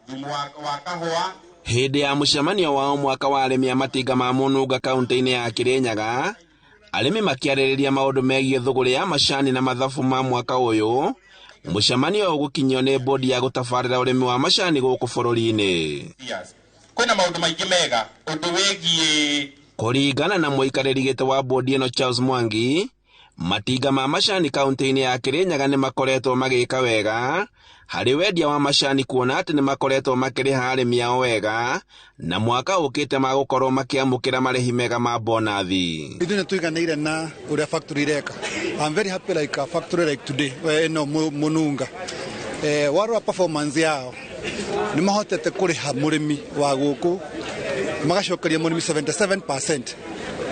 Thumu wa kahũa. Hĩndĩ ya mũcemanio wa o mwaka wa arĩmi a matinga ma Mũnunga kaunti-inĩ ya Kirinyaga, arĩmi makĩarĩrĩria maũndũ megiĩ thũgũrĩ ya macani na mathabu ma mwaka ũyũ. Mũcemanio ũgũkinyio nĩ bodi ya gũtabarĩra ũrĩmi wa macani gũkũ bũrũri-inĩ. Kwĩna maũndũ maingĩ mega ũndũ wĩgiĩ. Kũringana na mũikarĩri gĩtĩ wa bodi ĩno Charles Mwangi, matinga ma macani kaunti-inĩ ya Kirinyaga nĩ makoretwo magĩka wega harĩ wendia wa macani, kuona atĩ nĩ makoretwo makĩrĩha arĩmi ao wega na mwaka ũkĩte magũkorwo makĩamũkĩra marĩhi mega ma bonathi. Ithuĩ nĩ tũiganĩire na ũrĩa factory ireka. I'm very happy, like a factory like today ĩno Mũnunga, warora performance yao, nĩ mahotete kũrĩha mũrĩmi wa gũkũ, magacokeria mũrĩmi 77%.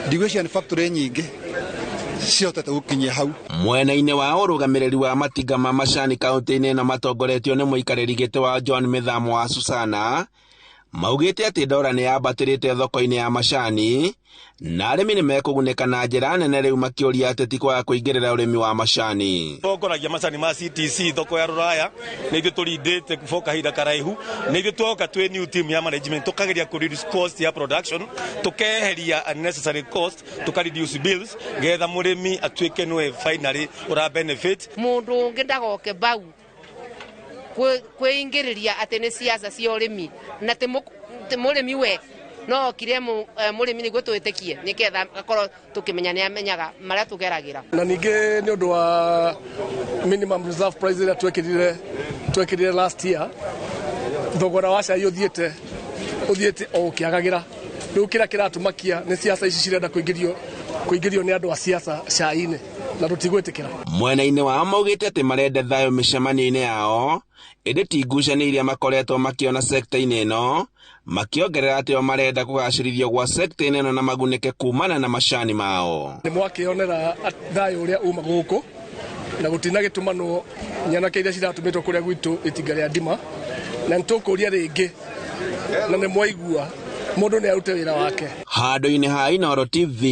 Ndigwĩciria nĩ factory nyingĩ cihotete gũkinyia hau. Mwena-inĩ wa ũrũgamĩrĩri wa matinga ma macani kaunti-inĩ ĩno matongoretio nĩ mũikarĩri gĩtĩ wa John Mĩthamo wa Susana, maugĩte atĩ ndora nĩ yambatĩrĩte thoko-inĩ ya macani na arĩmi nĩ mekũgunĩka na njĩra nene rĩu, makĩũria ateti kwaga kũingĩrĩra ũrĩmi wa macani. Tongoragia macani ma CTC thoko ya rũraya. Nĩ ithuĩ tũrindĩte for kahinda karaihu. Nĩ ithuĩ twoka twĩ new team ya management, tũkageria kũ reduce cost ya production, tũkeheria unnecessary cost, tũka reduce bills getha mũrĩmi atuĩke nĩwe finally ũra benefit. Mũndũ ũngĩ ndagoke bau kwĩingĩrĩria atĩ nĩ ciaca cia ũrĩmi, na ti mũrĩmi we no okire mũrĩmi nĩguo twĩtĩkie, nĩgetha akorwo tũkĩmenya nĩ amenyaga marĩa tũgeragĩra. Na ningĩ nĩ ũndũ wa minimum reserve price ĩrĩa twekĩrire last year, thogora wa cai ũthiĩte o ũkĩagagĩra. Rĩu kĩrĩa kĩratũmakia nĩ ciaca ici cirenda kũingĩrio nĩ andũ a ciaca cai-inĩ, na tũtigwĩtĩkĩra. Mwena-inĩ wao maugĩte atĩ marenda thayũ mĩcemanio-inĩ yao, ĩndĩ ti ngucanio iria makoretwo makĩona sekta-inĩ ĩno, makĩongerera atĩ o marenda kũgacĩrithio gwa sekta-inĩ ĩno na magunĩke kumana na macani mao. Nĩ mwakĩonera thayũ ũrĩa uma gũkũ, na gũtina gĩtũmanwo nyanake iria ciratũmĩtwo kũrĩa gwitũ itinga rĩa ndima, na nĩ tũkũria rĩngĩ, na nĩ mwaigua mũndũ nĩ arute wĩra wake. Handũ-inĩ ha Inooro TV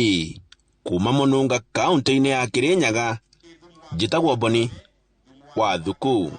kuma Mũnunga kaunti-inĩ ya Kirinyaga, njĩtagwo Boni wa Thuku.